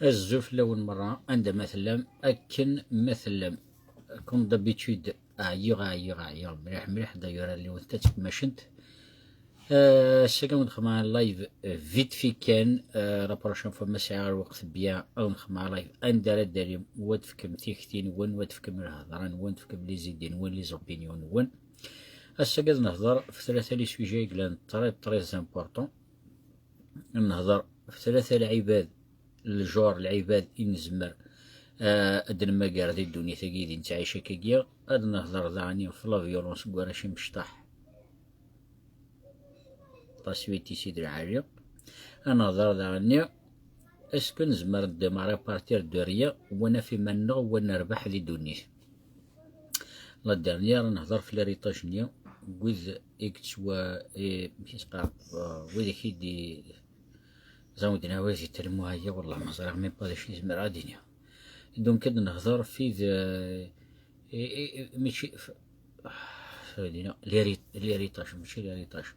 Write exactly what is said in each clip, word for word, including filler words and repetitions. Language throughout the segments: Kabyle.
Azul fell-awen merra, anda ma tellam, akken ma tellam. Comme d'habitude, ɛyiɣ, ɛyiɣ, ɛyiɣ mliḥ, mliḥ. D'ailleurs, lliɣ d tatmacint. Euh, ass-agi ad nxedmeɣ live, euh, vite fait kan. Euh, la prochaine fois ma sɛiɣ lweqt bien, ad nxedmeɣ live anda ara d-talim, wa tefkem tikti-nwen, wa tefkem lhedra-nwen, tefkem les idées-nwen, les opinions-nwen. Ass-agi ad nehḍer f tlata les sujets i yellan très, très important. Ad nehḍer f tlata lɛibad, le genre lɛibad i nezmer, euh, ad d-nemmager di ddunit-agi i d nettɛic akkagi. Ad nehḍer daɣen f la violence n warrac imecṭaḥ, la suite-is i d lɛali. Ad nehḍer daɣen est-ce que nezmer ad d-démarrer à partir de rien, wa naf iman-nneɣ, wa nerbeḥ di ddunit. La dernière, ad nehḍer f l'héritage-nni, wid i yettwa-, i, amek i s-qqar, euh, wid i d-, ẓan wid-nni, wid i d-italmu aya, wallah ma ẓriɣ même pas d acu i zemreɣ ad d-iniɣ. Donc, ad nehḍer fi d, euh, i, i, i, mačči f-, ah, l'héri-, l'héritage, mačči l'héritage.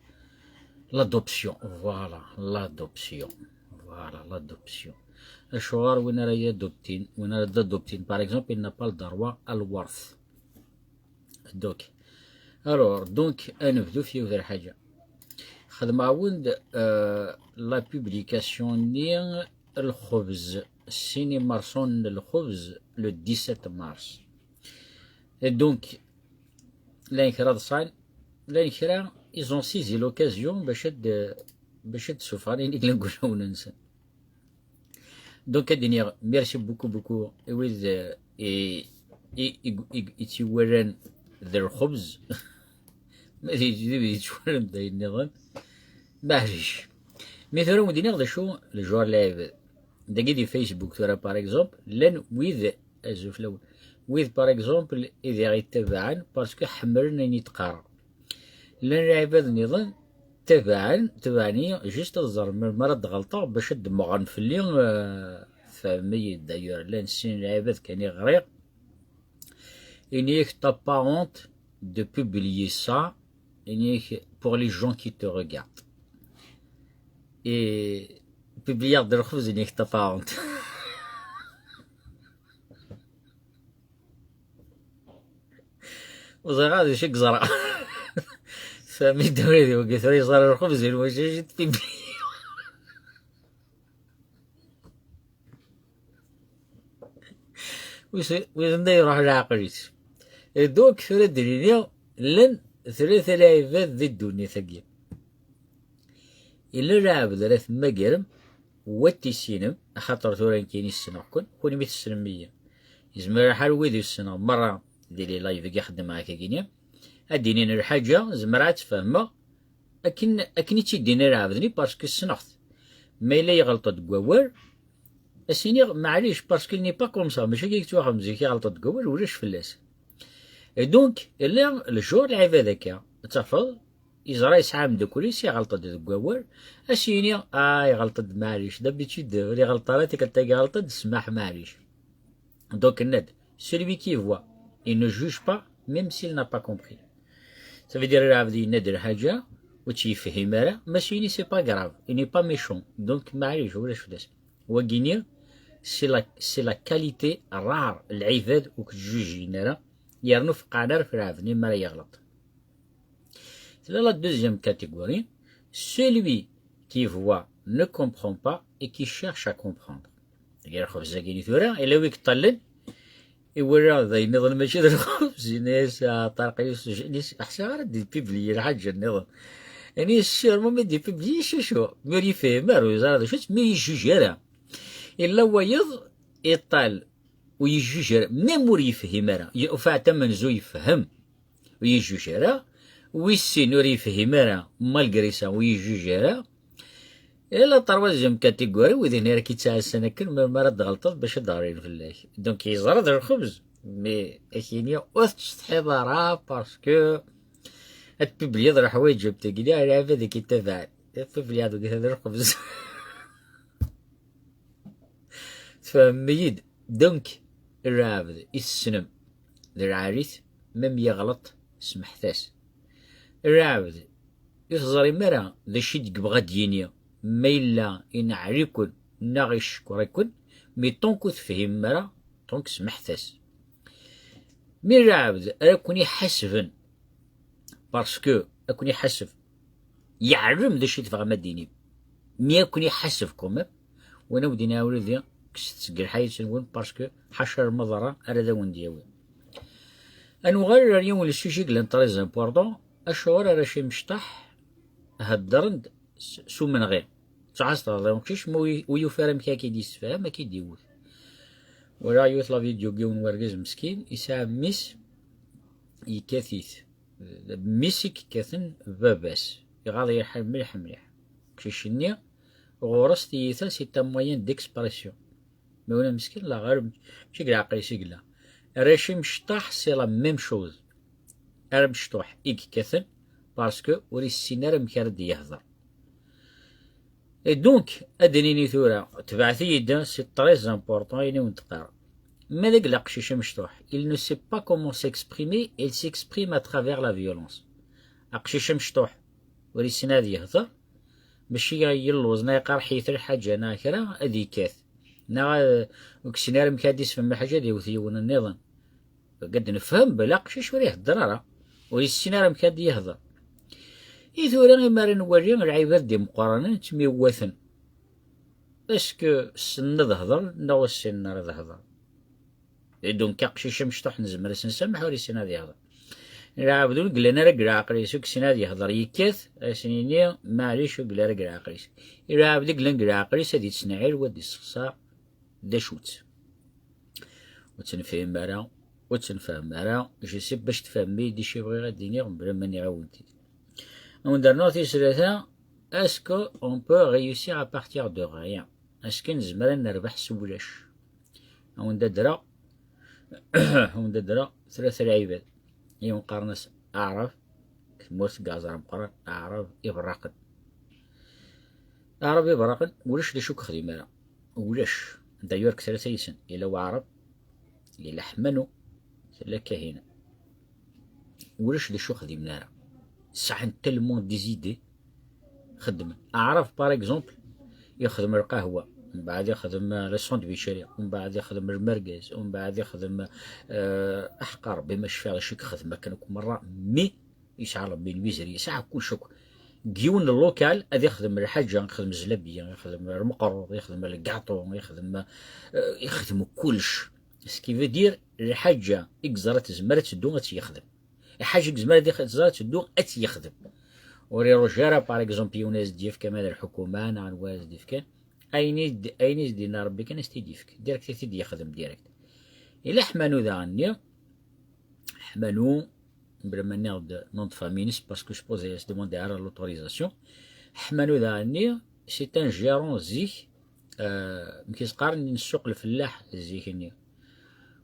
L'adoption, voilà, l'adoption. Voilà, l'adoption. Acuɣer win ara yadoptin, win ara d-adoptin, par exemple, il n'a pas le droit à lweṛt. Donc, alors, donc, ad nebdu f yiwet n lḥaǧa. Xedmeɣ-awen-d, euh, la publication-nni, lxebz, sin imerṣunen n lxebz, le dix-sept mars. Et donc, llan kra ḍsan, llan kra, ils ont saisi l'occasion bac ad, bac ad d-ssufɣen ayen i yellan deg wulawen-nsen. Donc, ad d-iniɣ merci beaucoup, beaucoup i wid, euh, i, i, i, i, i tt-iwalan d lxebz. Ma d, d, d, yettwalan d ayen nniḍen, maɛlic. Mi tura wen-d-iniɣ d acu, le genre lɛibad. Dagi di Facebook tura, par exemple, llan wid, azul fell-awen, wid, par exemple, i d aɣ-ittabaɛen parce que ḥemmlen ayen i d-qqareɣ. Llan lɛibad nniḍen tabaɛen, tabaɛen-iyi, juste ad ẓren melmi ara d-ɣelṭeɣ bac ad d-mmɣen fell-i, euh, tfehmem-iyi-d. D'ailleurs, llan sin lɛibad kan i ɣriɣ. Ini-ak, t'as pas honte de publier ça, ini-ak, pour les gens qui te regardent. Et publier-d lxebz, ini-ak, t'as pas honte. Ur ẓriɣ ara d acu i yeẓra. Sami Dawid, wagi tura yeẓra lxebz, mačči d publier. Wissen, wissen da iruḥ leɛqel-is. Et donc, tura d-nini, llan tlata lɛibad di ddunit-agi. Yella lɛebd ara temmagrem, wa tissinem, axaṭer tura nekkini ssneɣ-ken, kunwi tessnem-iyi. Yezmer lḥal wid ur ssneɣ merra di les lives-agi xeddmeɣ akkagini, ad d-inin lḥaǧa, zemreɣ ad tt-fehmeɣ, akken, akken i tt-id-yenna lɛebd-nni, parce que ssneɣ-t. Ma yella yeɣleṭ deg wawal, ad s-iniɣ, maɛlic, parce qu'il n'est pas comme ça, mačči akka i yettwaxdem zik, yeɣleṭ deg wawal, ulac fell-as. Et donc, yella le genre lɛibad akka, ad tafeḍ, yeẓra yesɛa ameddakel-is, yeɣleṭ-d deg wawal, ad s-yini, ah, yeɣleṭ-d, maɛlic, d'habitude, ur yeɣleṭ ara, tikkelt-agi yeɣleṭ-d, ssmaḥ, maɛlic. Donc, yenna-d, celui qui voit et ne juge pas, même s'il n'a pas compris. Ça veut dire, lɛebd yenna-d lḥaǧa, ur tt-yefhim ara, ma s-yini, c'est pas grave, il n'est pas méchant. Donc, maɛlic, ulac fell-as. Wagini, c'est la, c'est la qualité rare, lɛibad ur k-ttjujin ara, yernu feqqɛen ara f lɛebd-nni mi ara yeɣleṭ. Tella la deuxième catégorie, celui qui voit ne comprend pas et qui cherche à comprendre. Dagi lxebz-agi-ni tura, yella wi yeṭṭallen, iwala d ayen nniḍen mačči d lxebz, yenna-yas, ah, Ṭariq Yusef, ḥṣiɣ ara d-ipibliyi lḥaǧa nniḍen. Ini-as, sûrement mi d-ipibliyi, cucu, mi ur yefhim ara, ur yeẓra d acu-tt, mi ur yejjuj ara. Yella wayeḍ, iṭṭal, ur yejjuj ara, même ur yefhim ara, y-, ufaɛt amenzu yefhem, ur yejjuj ara, wis sin ur yefhim ara, malgré ça, ur yejjuj ara. Et la troisième catégorie, wid-nni ara k-ittɛassan akken, ma, mi ara d-tɣelṭeḍ bac ad d-ɣrin fell-ak. Donc, yeẓra d lxebz, mais ad k-yini ur tettsetḥiḍ ara, parce que ad tpibliyeḍ leḥwayeǧ am tagini, lɛibad ad k-ittabaɛen. Ad tpibliyeḍ deg d lxebz. Tfehmem-iyi-d? Donc, lɛebd i tessnem d lɛali-t, même yeɣleṭ, semḥet-as. Lɛebd i teẓrim ara d acu i d-yebɣa ad d-yini, ma yella ineɛɛel-iken neɣ icekkeṛ-iken, Mais tant que ur tefhimem ara, donc smeḥt-as. Mi lɛebd ara ken-iḥasben, parce que ad ken-iḥaseb, yeɛlem d acu i tebɣam ad d-tinim. Mi ad ken-iḥaseb quand même, win ad wen-d-yini awlidi, kkset seg lḥayat-nwen, parce que ḥaca lmeḍra ara d awen-d-yawi. Ad nuɣal ar yiwen le sujet yellan très important, acuɣer arrac imecṭaḥ heddren-d s s umenɣi. Ttɛasteḍ d uqcic, ma ur ur yufi ara amek ad k-id-yessefhem, ad k-id-iwwet. Walaɣ yiwet la vidéo n yiwen wergaz meskin, yesɛa mmi-s, yekkat-it. D mmi-s i yekkaten baba-s. Iɣaḍ-iyi lḥal mliḥ mliḥ. Aqcic-nni, ɣur-s tiyita, c'est un moyen d'expression. Ma ula meskin, la ɣer mačči deg leɛqel-is i yella. Arrac imecṭaḥ, c'est la même chose. Arrac imecṭuḥ i yekkaten, parce que ur yessin ara amek ara d-yehder. Et donc, ad d-nini tura, tebɛet-iyi-d, c'est très important, ayen i wen-d-qqareɣ. Ma d aqcic amecṭuḥ, il ne sait pas comment s'exprimer, il s'exprime à travers la violence. Aqcic amecṭuḥ, ur yessin ad yehder, mačči yelluẓ, neɣ iqerḥ-it lḥaǧa, neɣ kra, ad yekkat. Neɣ, eh, ur yessin ara amek ad d-isfhem lḥaǧa, ad yewwet yiwen nniḍen. Ad nefhem belli aqcic ur ihedder ara, ur yessin ara amek ad d-yehder. I tura, imi ara nwali lɛibad d imeqqranen ttemyewwaten, est-ce que ssnen ad hedren neɣ ur ssinen ara ad hedren? Et donc, aqcic amecṭuḥ nezmer ad s-nsameḥ ur yessin ad yehder. Lɛebd ur yellan ara deg leɛqel-is, ur yessin ad yehder, yekkat, ad s-nini, maɛlic, ur yelli ara deg leɛqel-is. Lɛebd i yellan deg leɛqel-is ad yettneɛɛil, wa d-yessexṣar d acu-tt. Ur tt-nefhim ara, ur tt-nefhem ara, je sais pas, bac tfehmem-iyi-d acu i bɣiɣ ad d-iniɣ, mebla ma nniɣ-awen-t-id. Ad wen-d-rnuɣ tis tlata, est-ce que on peut réussir à partir de rien? Est-ce que nezmer ad nerbeḥ s wulac? Ad wen-d-adreɣ, ad wen-d-adreɣ tlata lɛibad. Yiwen qqaren-as Aɛrab, deg tmurt n Gaẓer Ameqqran, Aɛrab Iberraqen. Aɛrab Iberraqen, ulac d acu ur yexdim ara. Ulac. D'ailleurs, deg tlata yis-sen, yella Waɛrab, yella Ḥmanu, tella Kahina. Ulac d acu ur xdimen ara. Sɛan tellement des idées, xeddmen. Aɛrab, par exemple, yexdem lqahwa, mbeɛd yexdem, euh, la sandwicherie, mbeɛd yexdem lmergaz, mbeɛd yexdem, euh, aḥeqqa Rebbi ma cfiɣ d acu i yexdem akken akk merra, mais yesɛa Rebbi lmizri, yesɛa kullec akk. Deg yiwen n local ad yexdem lḥaǧa, yexdem zlabiya, yexdem lmeqruḍ, yexdem lgaṭu, yexdem, euh, yexdem kullec. Ce qui veut dire, lḥaǧa i yeẓra tezmer ad teddu, ad tt-yexdem. Lḥaǧa i yezmer ad ix-, tezmer ad teddu, ad tt-yexdem. Ur iruj ara, par exemple, yiwen ad s-d-yefk ama d lḥukuma neɣ anwa ad s-d-yefkan. Ayen i d-, ayen i s-d-yenna Rebbi kan ad s-t-id-yefk. Direct ad t-id-yexdem direct. Yella Ḥmanu daɣen-nni, Ḥmanu, mebla ma nniɣ-d nom de famille-ines, parce que je suppose ad s-demande ara l'autorisation. Ḥmanu daɣen-nni, c'est un gérant zik, euh, amek i s-qqaren, n ssuq lfellaḥ zik-nni.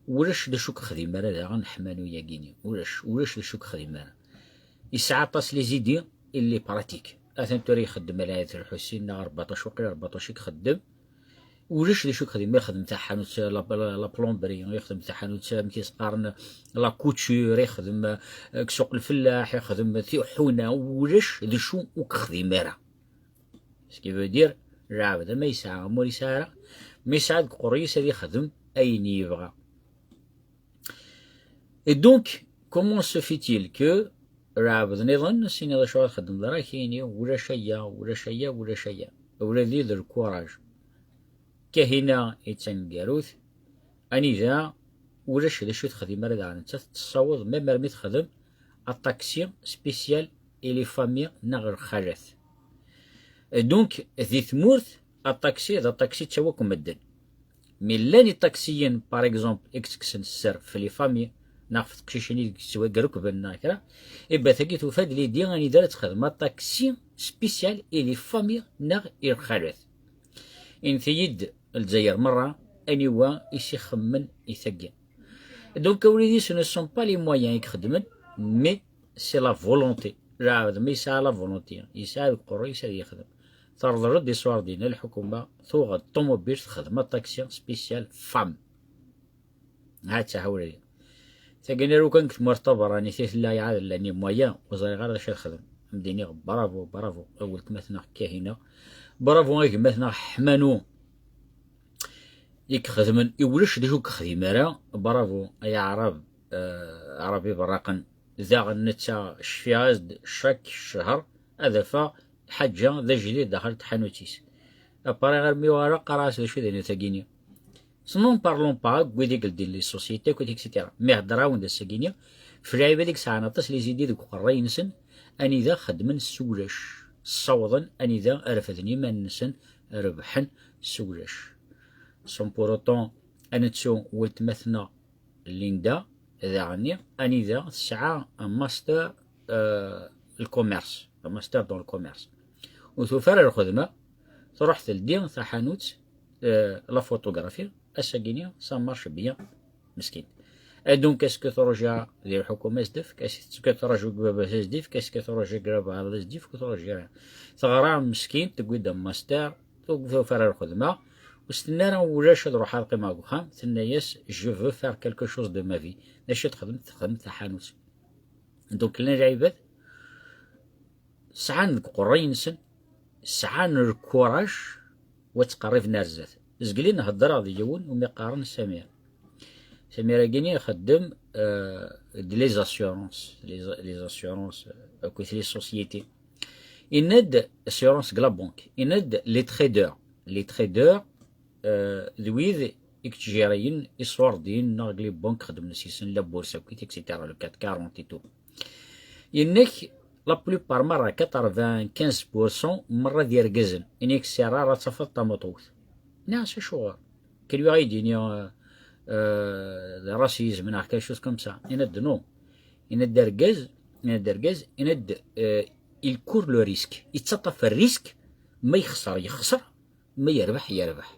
Ulac d acu ur yexdim ara daɣen Ḥmanu-yagi-nni. Ulac, ulac d acu ur yexdim ara. Yesɛa aṭas les idées, il les pratique. Atan tura ixeddem Lɛid Lḥusin neɣ rbeɛṭac, waqila rbeɛṭac i ixeddem. Ulac d acu i yexdem, ixdem taḥanut, la, la, la plomberie, ixdem taḥanut, amek i s-qqaren, la couture, ixdem, eh, deg ssuq lfellaḥ, ixdem tiḥuna, ulac d acu ur yexdim ara. Ce qui veut dire, lɛebd ama yesɛa, ama ur yesɛi ara, ma yesɛa deg uqerruy-is ad ixdem ayen yebɣa. Et donc, comment se fait-il que lɛebd niḍen, s-iniḍ acu ara txeddmeḍ ara, k-yini ulac aya, ulac aya, ulac aya. Ula d lkuraj. Kahina yettaneggarut, anida ulac d acu texdim ara daɣen nettat, tessaweḍ même armi texdem aṭaksi spécial i les familles neɣ lxalat. Donc, di tmurt, aṭaksi d aṭaksi ttawa akk medden. Mi llan iṭaksiyen, par exemple, i yettekksen sser f les familles, neɣ f teqcicin i yettwagrekben neɣ kra, iba tagi tufa-d l'idée anida ara texdem aṭaksi spécial i les familles neɣ i lxalat. Init-iyi-d Lezzayer merra, aniwa i s-ixemmen i tagi? Donc, awlidi, ce ne sont pas les moyens i ixeddmen, mais c'est la volonté. Lɛebd ma yesɛa la volonté, yesɛa deg uqerruy-is ad yexdem. Terḍel-d iṣurdiyen, lḥukuma tuɣ-d ṭumubil texdem aṭaksi spécial femme. Ha-tt-a hawlali. Tagi n lukan deg tmurt taberranit i tella, iɛad llan les moyens, ur ẓriɣ ara d acu ad xedmeɣ. Ad m-d-iniɣ bravo, bravo a weltma-tneɣ Kahina. Bravo a gma-tneɣ Ḥmanu. i ixedmen i ulac d acu ur yexdim ara. Bravo ay aɛrab, eh, aɛrab iberraqen. Daɣen netta cfiɣ-as-d chaque ccher ad afeɣ lḥaǧa d ajdid daxel n tḥanut-is. Après armi uɣaleɣ qqareɣ-as d acu d ayen tagini. Sinon parlons pas n wid i yeldin les sociétés akk et cetera. Mi heddreɣ-awen-d ass-agini f lɛibad i yesɛan aṭas les idées deg uqerray-nsen, anida xeddmen s ulac, ssawḍen anida refden iman-nsen, rebḥen s ulac. Sans pour autant ad nettu weltma-tneɣ Linda, daɣenni anida tesɛa un master, euh, le commerce, un master dans le commerce. Ur tufi ara lxedma, truḥ teldi taḥanut, euh, la photographie, ass-agini ça marche bien, meskint. Et donc, est-ce que truja di lḥukuma as-d-tefk? Est-ce que truja deg baba-s as-d-yefk? Est-ce que truja deg baba-s as-d-yefk? Ur truja ara. Teɣra meskint, tewwi-d un master, tugi tufi ara lxedma, ur s-tenni ara ulac, ad ruḥeɣ ad qqimeɣ deg uxxam, tenna-yas je veux faire quelque chose de ma vie. D acu i texdem? Texdem taḥanut. Donc llan lɛibad sɛan deg uqerray-nsen, sɛan lkuraj wa ttqerriben ar zdat. Zgelli n heddreɣ d yiwen umi qqaren Samir. Samir-agini ixeddem, euh, d les assurances, les, les assurances, euh, akked les sociétés. Yenna-d assurance deg la banque, yenna-d les traders. Les traders, euh, d wid i yettjirayen iṣurdiyen neɣ deg les banques xeddmen s-isen la bourse akkit, et cetera, le CAC quarante et tout. Yenna-k la plupart merra, quatre-vingt-quinze pour cent merra d irgazen. Yenna-k sɛiɣ ara ad tafeḍ tameṭṭut. Nniɣ-as acuɣer? Quelqu'un a dit, euh, euh, de racisme, quelque chose comme ça. Yenna-d non. Yenna-d argaz, yenna-d argaz, yenna-d, euh, il court le risque. Yettaṭṭaf risque, ma yexṣer, yexṣer, ma yerbeḥ, yerbeḥ.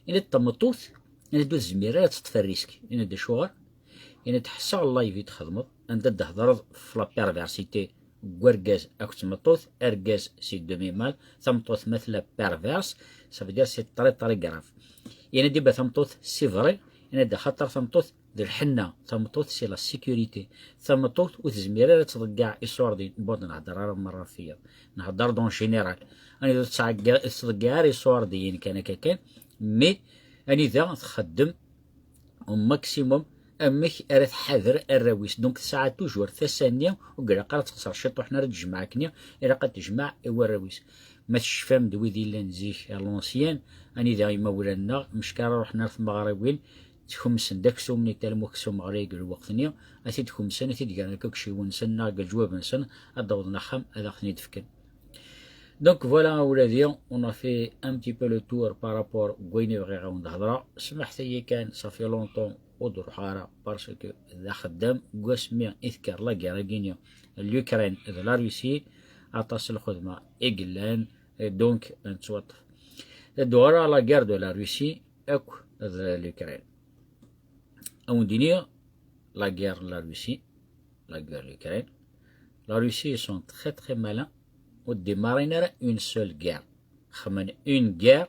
Yenna-d tameṭṭut, yenna-d ur tezmir ara ad teṭṭef risque. Yenna-d acuɣer? Yenna-d ḥesseɣ live i txedmeḍ, anda d-thedreḍ f la perversité n wergaz akked tmeṭṭut, argaz c'est demi-mal, tameṭṭut ma tella perverse, ça veut dire c'est très très grave. Yenna-d iba tameṭṭut c'est vrai, yenna-d axaṭer tameṭṭut d lḥenna, tameṭṭut c'est la sécurité, tameṭṭut ur tezmir ara ad tḍeggeɛ iṣurdiyen. Bon, ur nhedder ara merra ɣef wiyaḍ, nhedder-d en général. Anida ur tettḍeggiɛ ara iṣurdiyen kan akka kan, mais anida txeddem au maximum amek ara tḥader arraw-is. Donc tesɛa toujours tasa-nni ur ilaq ara ad texṣer ciṭuḥ, ara tejmeɛ akkenni, ilaq ad tejmeɛ i warraw-is. Ma tecfam-d wid yellan zik à l'ancienne, anida imawlan-nneɣ mecka ara ruḥen ar tmeɣriwin, tkemsen-d aksum-nni, talmu aksum ɣlay deg lweqt-nni, ad t-id-kemsen, ad t-id-gren deg ucciwen-nsen neɣ deg leǧwab-nsen, ad d-awḍen axxam ad aɣ-ten-id-fken. Donc voilà, a wladi, on a fait un petit peu le tour par rapport deg wayen i bɣiɣ ad wen-d-hedreɣ. Smaḥet-iyi kan, ça fait longtemps ur d-ruḥeɣ ara, parce que d axeddam, deg wasmi i tekker la guerre-agi-nni n l'Ukraine d la Russie, aṭas n lxedma i yellan, et donc nettwaṭṭef. Ad d-uɣaleɣ la guerre de la Russie akk d l'Ukraine. À wen-d-iniɣ, la guerre de la Russie, la guerre de l'Ukraine, la Russie, ils sont très très malins. Ur d-démarren ara une seule guerre. Xedmen une guerre,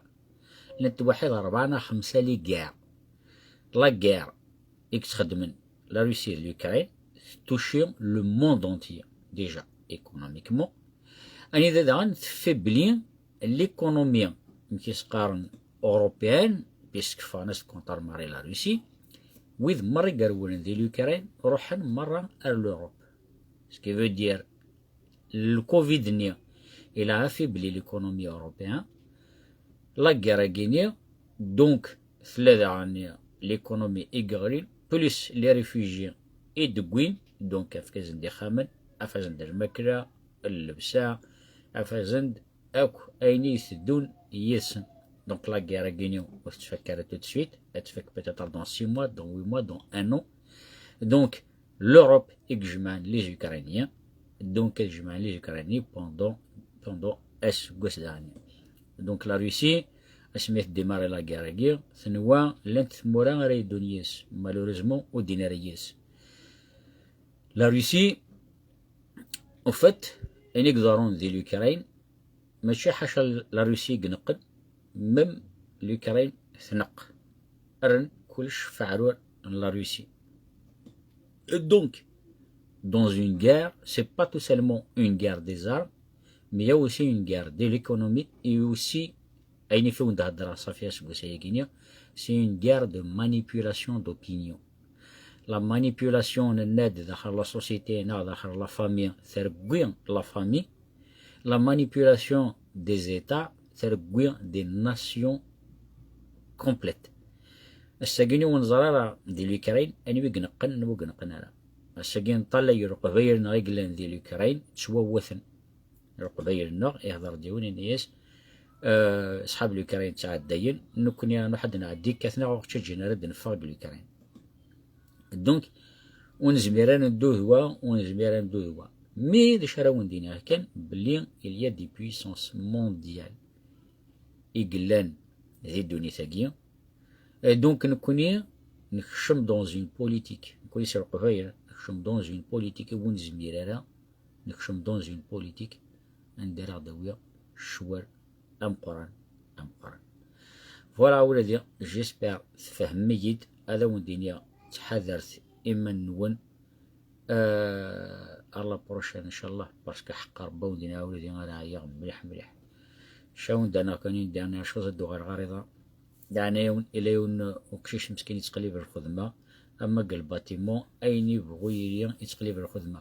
llant waḥid rebɛa neɣ xemsa les guerres. La guerre i yettxeddmen la Russie d l'Ukraine, tettuci le monde entier, déjà économiquement. Anida daɣen tfaibli l'économie, amek i s-qqaren, européenne, puisque ffɣen-as contre Marie la Russie, wid merra i yerwlen di l'Ukraine ruḥen merra ar l'Europe. Ce qui veut dire, le covid-nni, il a affaibli l'économie européenne, la guerre-agi-nni, donc, tella daɣen l'économie i yeɣlin, plus les réfugiés i d-wwin, donc, afk-asen-d ixxamen, af-asen-d lmakla, llebsa, af-asen-d akk ayen i iteddun yid-sen. Donc la guerre-agi-nni ur tettfakka ara tout de suite, ad tfakk peut-être dans six mois, dans huit mois, dans un an. Donc l'Europe i ijemɛen les Ukrainiens, donc ad jemɛen les Ukrainiens pendant, pendant aseggas daɣen. Donc la Russie, asmi tdémarrer la guerre-agi, tenwa llant tmura ara yeddun yid-s, malheureusement ur ddin ara yid-s. La Russie, au fait, ayen i iḍerrun di l'Ukraine, mačči ḥaca la Russie i ineqqen, même l'Ukraine tneqq. Rran kullec f aɛrur n la Russie. Donc, dans une guerre, c'est pas tout seulement une guerre des armes, mais il y a aussi une guerre de l'économie et aussi, ayen i wen-d-heddreɣ ṣafi aseggas-agi-nni, C'est une guerre de manipulation d'opinion. La manipulation n nnad daxel la société neɣ daxel la famille tergwi la famille. La manipulation des États tergwi des nations complètes. Ass-agi ur neẓri ara di l'Ukraine anwa i ineqqen, anwa ur ineqqen ara. Ass-agi neṭṭalay Leqbayel-nneɣ i yellan di l'Ukraine ttwawwaten. Leqbayel-nneɣ, ihḍer-d yiwen, ini-as, eh, ṣḥab l'Ukraine ttɛeddayen, nekkni nruḥ ad nɛeddi, kkaten-aɣ, ur ɣ-ttaǧǧan ara ad neffeɣ deg l'Ukraine. Donc, ur nezmir ara neddu d wa, ur nezmir ara neddu d wa. Mi d acu ara wen-d-iniɣ kan, belli il y a des puissances mondiales i yellan di ddunit-agi. Et donc, nekkni nekcem dans une politique, nekkni s Leqbayel, nekcem dans une politique i ur nezmir ara nekcem dans une politique anda ara ɣ-d-awi ccwal ameqqran, ameqqran. Voilà, ula d j'espère tfehmem-iyi-d, ad awen-d-iniɣ ttḥadaret iman-nwen, euh, à la prochaine, inchallah, parce que ḥeqqa Rebbi ad awen-d-iniɣ ula d ara ɛyiɣ mliḥ, mliḥ. Cawen-d anaɣ kan une dernière chose, ad d-uɣaleɣ ɣer iḍ-a. Yeɛni yiwen, ila yiwen uqcic meskin yettqellib lxedma, ama deg lbatimu, ayen yebɣu yili yettqellib lxedma.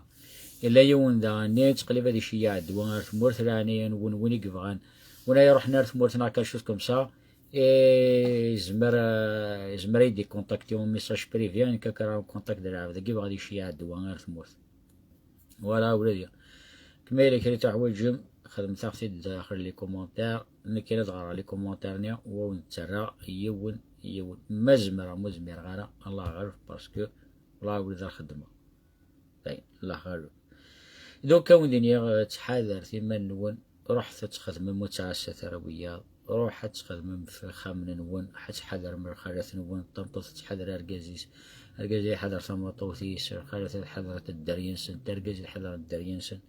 Ila yiwen daɣen yettqellib ad iceyyeɛ ddwa ar tmurt, leɛnaya-nwen, win i yebɣan, win ay iruḥen ar tmurt neɣ quelque chose comme ça, eh, yezmer, eh, yezmer ad yi-d-ikontakti en message privé, nekk ad k-rreɣ en contact d lɛebd-agi yebɣa ad iceyyeɛ ddwa ar tmurt. Voilà, ula d ya. Kma yella kra i tuḥwaǧem, xedmet-aɣ-t-id daxel les commentaires. Nekk ad ɣreɣ les commentaires-nni, u ad wen-d-ttarraɣ yiwen, yiwen. Ma zemreɣ, ma ur zmireɣ ara, Allah ɣaleb, parce que, wallah, ula d ara xeddmeɣ. Dayen, Allah ɣaleb. Donc, ad wen-d-iniɣ, eh, ttḥadaret iman-nwen, ruḥet ad txedmem, ur ttɛassat ara wiyaḍ. Ruḥ ad txedmem f ixxamen-nwen, ad tḥadrem lxalat-nwen, tameṭṭut ad tḥader argaz-is, argaz ad iḥader tameṭṭut-is, lxalat ad ḥadrent dderya-nsent, argaz ad iḥader dderya-nsen.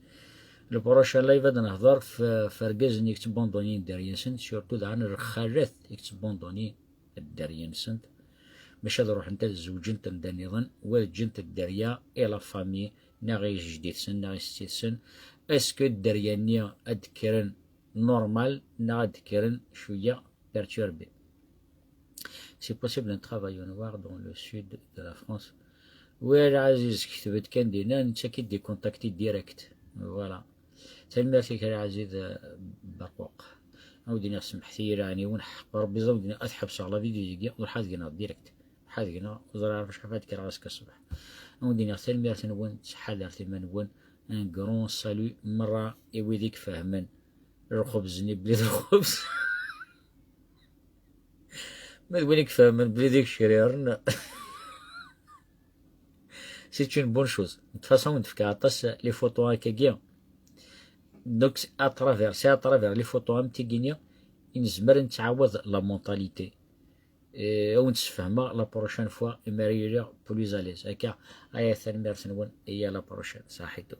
Le prochain live ad nehḍer f, f argaz-nni i yettbunḍunin dderya-nsent, surtout daɣen lxalat i yettbunḍunin dderya-nsent, maca ad ruḥent ad zewǧent anda nniḍen, u ad ǧǧent dderya i la famille, neɣ i jeddi-tsen, neɣ i setti-tsen. Est-ce que dderya-nni ad d-kkren normal, neɣ ad d-kkren cwiya perturbé? C'est possible un travail au noir dans le sud de la France. Oui, a lɛaziz, kteb-d kan dinna, netta ki d-ikontakti direct. Voilà. Tanemmirt-ik a lɛaziz, eh, Berquq. Ad wen-d-iniɣ semḥet-iyi leɛni-wen, ḥeqq Rebbi, ad wen-d-iniɣ ad ḥebseɣ la vidéo-agi, ruḥ ad gneɣ direct. Ruḥ ad gneɣ, ur ẓriɣ ara acḥal ad d-kkreɣ azekka ṣṣbeḥ. Ad wen-d-iniɣ tanemmirt-nwen, ttḥadaret iman-nwen. Un grand salut merra i wid i ifehmen lxebz-nni belli d lxebz. Ma d win i ifehmen belli d igecriren. C'est une bonne chose. De toute façon, ur d-tefka aṭas les photos akkagi. Donc, à travers, c'est à travers les photos am tigini i nezmer ad nettɛawad la mentalité. Eh, ad wen-d-sfehmeɣ la prochaine fois, imi ara iliɣ plus à l'aise. Akka, aya tanemmirt-nwen, i la prochaine. Saḥitu.